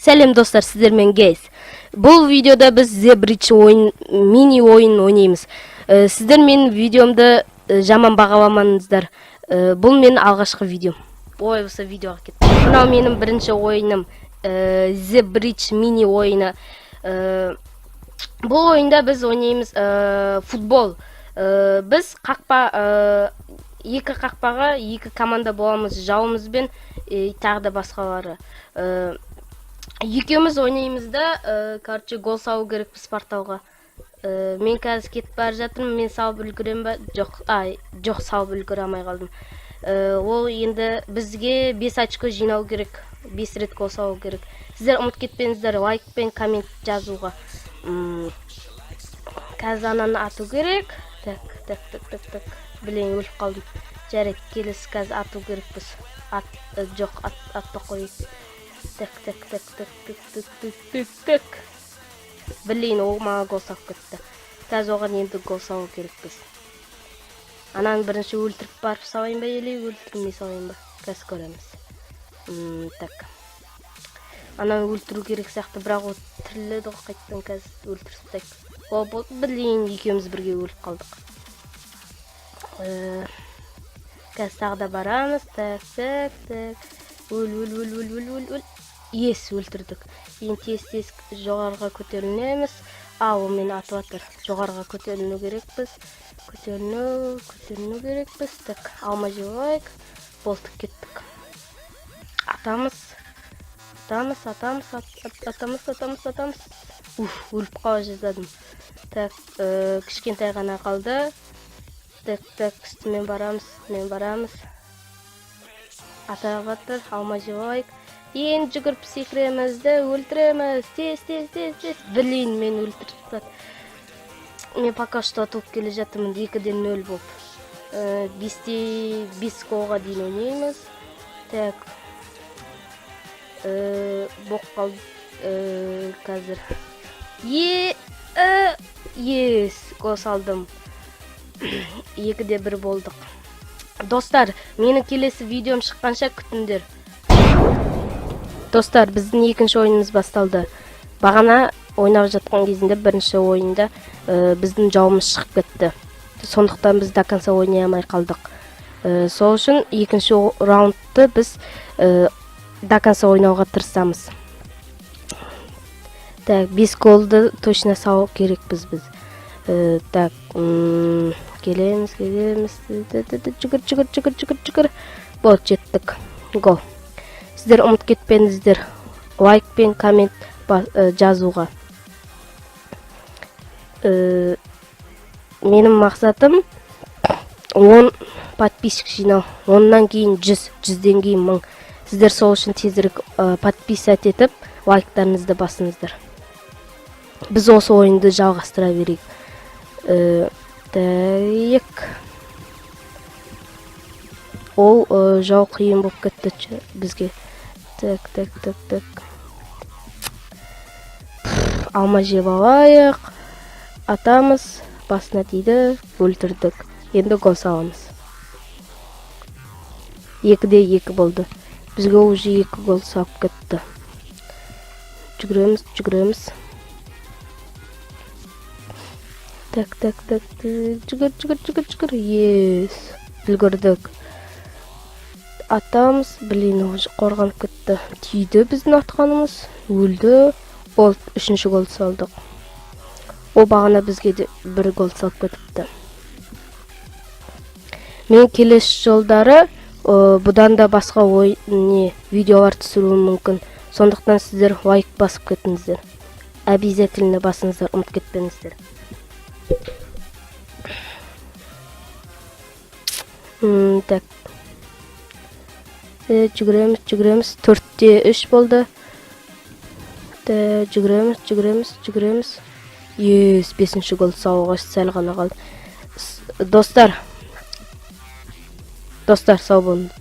Сәлем, достар, сіздермен Гейс. Бұл видеода біз The Bridge ойын, мини ойын ойнаймыз. Сіздер менің видеомды жаман бағаламаңыздар. Бұл менің алғашқы видеом. Ой, осы видеоға кеттім. Мынау менің бірінші ойыным. The Bridge мини ойыны. Бұл ойында біз ойнаймыз футбол. Біз қақпа, екі қақпаға екі команда боламыз, жауымызбен тағы да басқалары. Екеуміз ойнаймыз да, короче, гол салу керекпіз порталға. Мен қазір кетіп бара жатырмын, мен салып үлгеремін ба? Жоқ, ай, жоқ, салып үлгере алмай қалдым. Ол енді бізге 5 очко жинау керек, 5 рет гол салу керек. Сіздер ұмытып кетпеңіздер лайк пен коммент жазуға. Қазір ананы ату керек. Так, так, так, так, так. Блин, өліп қалдым. Жарайды, келесі қазір ату керекпіз. Ат, жоқ, атпай қояйық. Так, так, так, так, так, так, так, так, так. Блин, ол маған гол салып кетті. Қазір оған енді гол салу керекпіз. Ананы бірінші өлтіріп барып салайын ба или өлтірмей салайын ба? Қазір көреміз. Так. Ананы өлтіру керек сияқты, бірақ ол тіріледі ғой қайтадан, қазір өлтіріп тастайық. О, бұл, блин, екеуміз бірге өліп қалдық. Қазір тағы да барамыз. Так, так, так. Өл, өл, өл, өл, өл, өл, өл. Yes, өлтірдік. Енді тез тез жоғарыға көтерілеміз. А, ол мені атып жатыр. Жоғарыға көтерілу керекпіз. Көтерілу керекпіз. Так, алма жеп алайық. Болды, кеттік. Атамыз. Атамыз, атамыз, атамыз, атамыз, атамыз. Уф, өліп қала жаздадым. Так, кішкентай ғана қалды. Так, так, үстімен барамыз, үстімен барамыз. Атап жатыр, алма жеп алайық. Енді жүгіріп секіреміз де өлтіреміз. Тез, тез, тез, тез. Блин, мен өлтіріп тастады. Мен пока что ұтылып келе жатырмын, 2-де 0 болып. 5-те 5 голға дейін ойнаймыз. Так. Боқ қалды қазір. Е, yes, гол салдым. 2-де 1 болдық. Достар, менің келесі видеом шыққанша күтіңдер. Достар, біздің екінші ойынымыз басталды. Бағана ойнап жатқан кезінде бірінші ойында біздің жауымыз шығып кетті. Сондықтан біз до конца ойнай алмай қалдық. Сол үшін екінші раундты біз до конца ойнауға тырысамыз. Так, 5 голды точно салу керекпіз біз. Так, келеміз, келеміз. Жүгір, жүгір, жүгір, жүгір, жүгір. Болды, жеттік. Гол. Сіздер ұмытып кетпеңіздер лайк пен коммент жазуға. Менің мақсатым 10 подписчик жинау. Оннан кейін 100, 100-ден кейін 1000. Сіздер сол үшін тезірек подписать етіп, лайктарыңызды басыңыздар. Біз осы ойынды жалғастыра берейік. Так. Ол жау қиын болып кетті бізге. Так, так, так, так. Пф, алма жеп алайық. Атамыз, басына тиді, өлтірдік. Енді гол саламыз. 2-де 2 болды. Бізге уже екі гол салып кетті. Жүгіреміз, жүгіреміз. Так, так, так, жүгір, жүгір, жүгір, жүгір. Yes, үлгердік. Атамыз, блин, уже қорғанып кетті. Тиді біздің атқанымыз. Өлді. Болды, үшінші гол салдық. Ол бағана бізге де бір гол салып кетіпті. Мен келесі жолдары бұдан да басқа ой, не видеолар түсіруім мүмкін. Сондықтан сіздер лайк басып кетіңіздер. Обязательно басыңыздар, ұмытып кетпеңіздер. Так. Жүгіреміз, жүгіреміз. 4-те 3 болды. Жүгіреміз, жүгіреміз, жүгіреміз. Yes, бесінші гол салуға сәл ғана қалды. Достар. Достар, сау болыңыз.